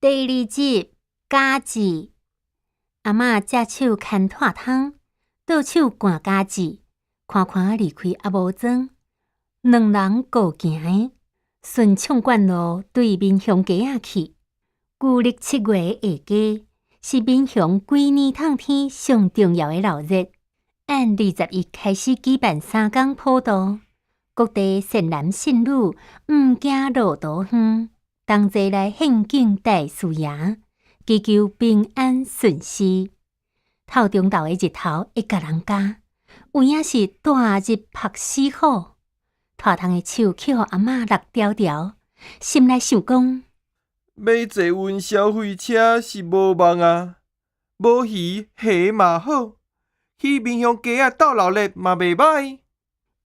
第二集家姊，阿嬤正手牽拖桶，倒手掼家姊，寬寬離開阿母莊，兩人顧行的，順暢冠路對民雄街仔去。舊曆七月下街是民雄規年透天上重要的鬧熱，按21開始舉辦三工普渡，各地善男信女毋驚路途遠，同齊來獻敬大士爺，祈求平安順遂。透中晝的日頭會共人咬，有影是大日曝死虎。拖桶的手去予阿嬤落條條，心內想講：欲坐雲霄飛車是無夢啊，無魚蝦嘛好，去民雄街仔鬥鬧熱嘛袂䆀。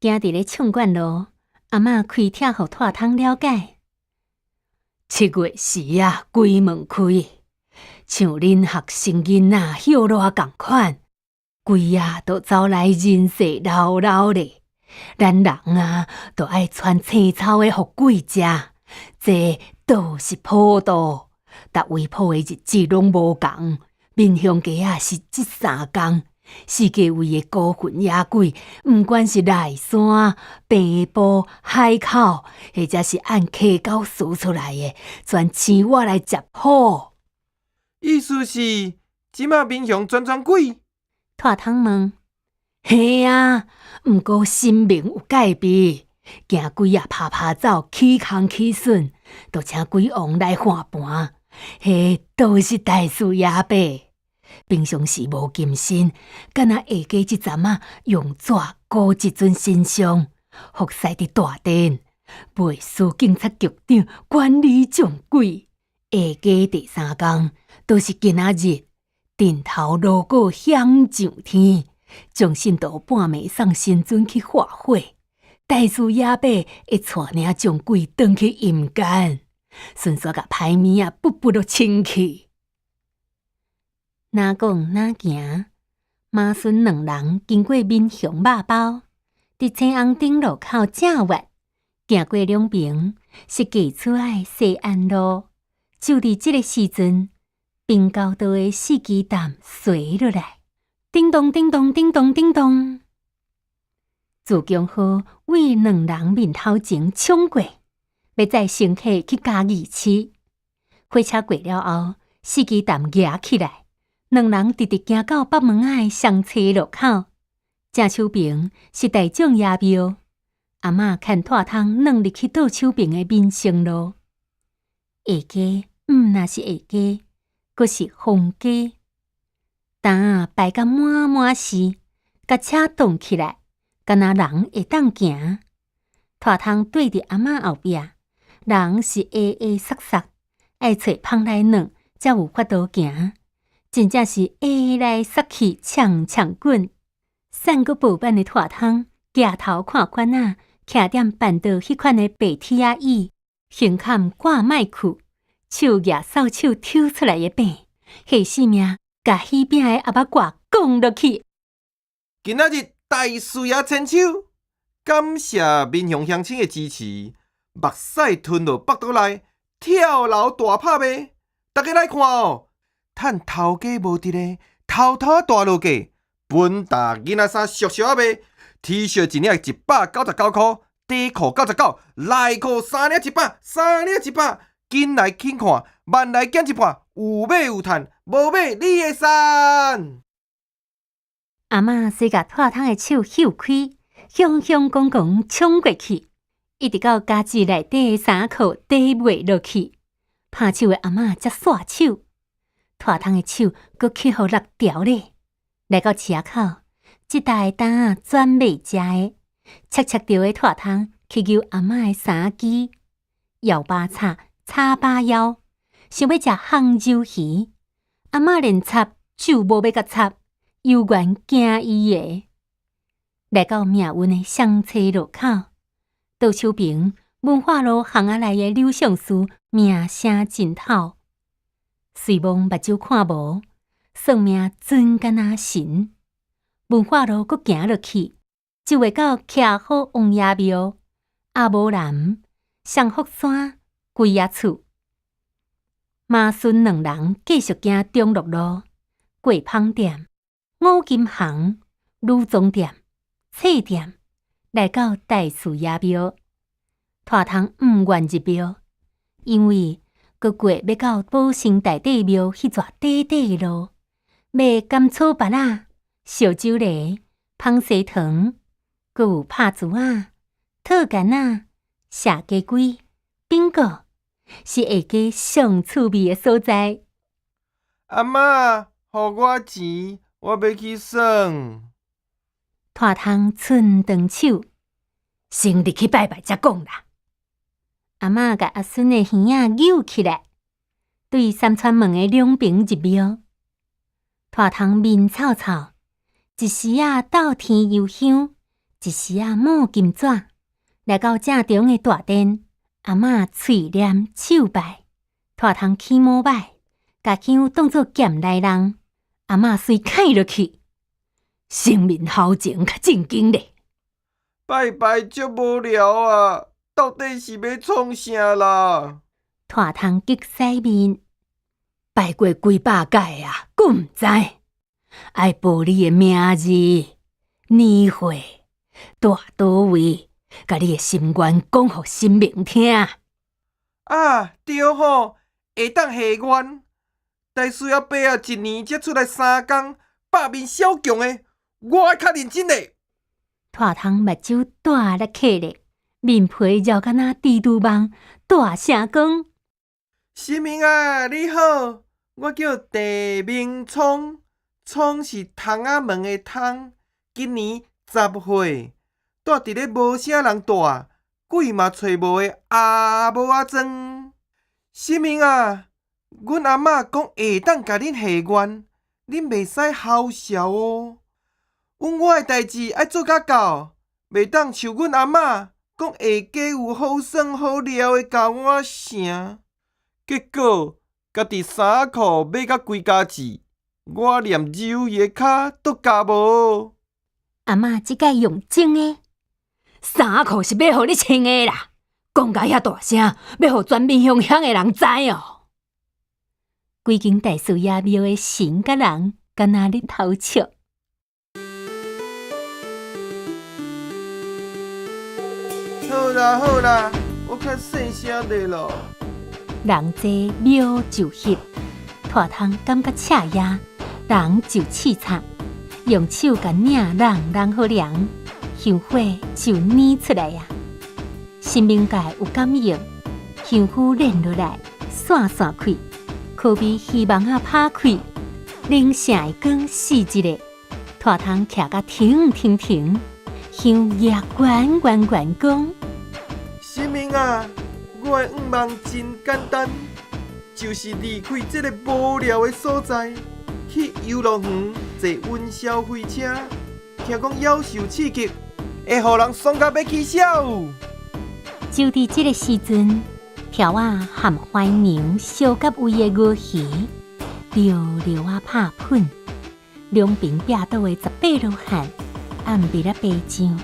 行佇咧暢冠路，阿嬤開車予拖桶了解。七月時啊，鬼門開，像恁學生囡仔歇熱仝款，鬼仔都走來人世鬧鬧咧。咱人啊，都愛穿青草的予鬼食，這都是普渡。逐位普的日子攏無仝，民雄街仔是這三工。四界圍的孤魂野鬼，毋管是內山、平埔、海口，或者是按溪溝趖出來的，全請我來接好。意思是，這馬民雄全全鬼？拖桶問。嘿啊，毋過神明有戒備，驚鬼仔拍拍走，起空起損，就請鬼王來換盤。彼都是大士爺伯。平常時無金身，敢若下街這陣仔用紙糊一尊神像，服侍佇大殿，袂輸警察局長管理眾鬼。下街第三工，都是今仔日，陣頭鑼鼓響上天，眾信徒半暝送神尊去化火，大士爺伯會帶領眾鬼轉去陰間，順紲共歹物仔噗噗都清去。若講若行，媽孫兩人經過民雄肉包，佇青紅頂路口正彎，行過兩爿是舊厝仔的西安路。就佇這个時陣，平交道的司機擔踅落來，叮咚叮咚叮咚叮咚，自強號為兩人面頭前衝過，欲載乘客去嘉義市。火車過了後，司機擔蜈起來。兩人直直行到北門仔的雙叉路口，正手爿是大眾爺廟。阿嬤牽拖桶轉入去倒手爿的民生路。下街毋若是下街，閣是封街。擔仔排甲滿滿是，共車擋起來，敢若人會當行。拖桶綴佇阿嬤後壁，人是矮矮縮縮，愛揣芳來軟，才有法度行。真正是挨來縮去，搶搶滾。散閣薄板的拖桶，舉頭看款仔，徛踮辦桌彼款的白鐵仔椅，胸坎掛麥克，手舉掃帚抽出來的柄，下死命共喜餅的盒仔蓋摃落去。今仔日大士爺千秋，感謝民雄鄉親的支持，目屎吞落腹肚內，跳樓大拍賣，大家來看哦！趁頭家無佇咧，偷偷大落價，本大囡仔衫俗俗仔賣，T 恤一領199箍，底褲九十九，內褲三領一百，三領一百，緊來緊看，慢來減一半，有買有趁，無買你會送。阿嬤隨共拖桶的手搝開，雄雄剛剛衝過去，一直到家姊內底的衫褲底袂落去，拍手的阿嬤才煞手。拖桶的手閣去予落掉咧，來到市仔口，這袋擔仔專賣食的，赤赤著的拖桶去揪阿嬤的衫機，搖把叉，叉把腰，想欲食烘鰇魚，阿嬤連插就無欲共插，猶原驚伊的。來到命運的雙叉路口，倒手爿文化路巷仔內的柳相思名聲真透。隨望目睭看無，算命準敢若神。文化路閣行落去，就會到徛好王爺廟、阿無南、雙福山、龜仔厝。媽孫兩人繼續行中樂路，過芳店、五金行、女裝店、冊店，來到大士爺廟。賴通毋願入廟，因為閣過欲到保生大帝廟彼逝短短的路，賣甘草菝仔、燒酒螺、芳西糖，閣有拍珠仔、套繭仔、射雞龜、餅果，是下街上趣味的所在。阿嬤，予我錢，我欲去耍。賴通伸長手，先入去拜拜才講啦。阿嬤共阿孫的耳仔扭起來，對三川門的兩爿入廟。賴通面臭臭，一時仔鬥甜油香，一時仔摸金紙，來到正中的大殿。阿嬤喙念手拜，賴通起毛擺，共香當做劍來人。阿嬤隨刣落去，神明頭前較正經咧。拜拜足無聊啊！到底是欲創啥啦？賴通激屎面，拜過幾百擺啊，閣毋知。愛報你的名字、年歲、住佗位，共你的心願講予神明聽。啊，對吼，會當許願。大師阿伯啊，一年才出來三工，百面小強的，我愛較認真咧。賴通目睭大力磕咧，面皮揉敢若蜘蛛網，大聲講：神明啊，你好，我叫鄭明聰，聰是窗仔門的窗，今年10歲，住佇咧無啥人住，鬼嘛揣無的阿母仔莊。神明啊，阮阿嬤講會當共恁許願，恁袂使嘐笑哦。阮我的代誌愛做甲到，袂當像阮阿嬤講下街有好耍好料的共我城，結果家己衫褲買甲規家子，我連揉伊的跤都咬無。阿嬤這擺用真的，衫褲是欲予你穿的啦，講甲遐大聲，欲予全民雄鄉的人知哦。規間大士爺廟的神佮人，敢若咧偷笑。好啦好啦，我較細聲咧咯。人濟廟就翕，賴通感覺赤靨，人就刺插，用手共領人人好涼，香火就捏出來啊！神明界有感應，香火連落來，散散開，可比希望仔拍開，靈城的光死一个，賴通徛甲挺挺挺，香額懸懸懸講。神明啊，我的願望真簡單，就是離開這个無聊的所在，去遊樂園坐雲霄飛車，聽講夭壽刺激，會予人爽甲欲起痟。就佇這个時陣，柱仔和淮娘相佮位的鰻魚，溜溜仔拍噴，兩爿壁倒的18羅漢暗暝咧爬上。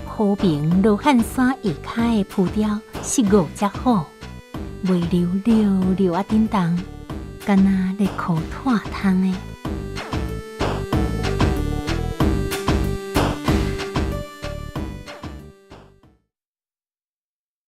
和平羅漢山下跤的浮雕是五隻虎，尾流溜溜仔振動，敢若咧箍賴通的。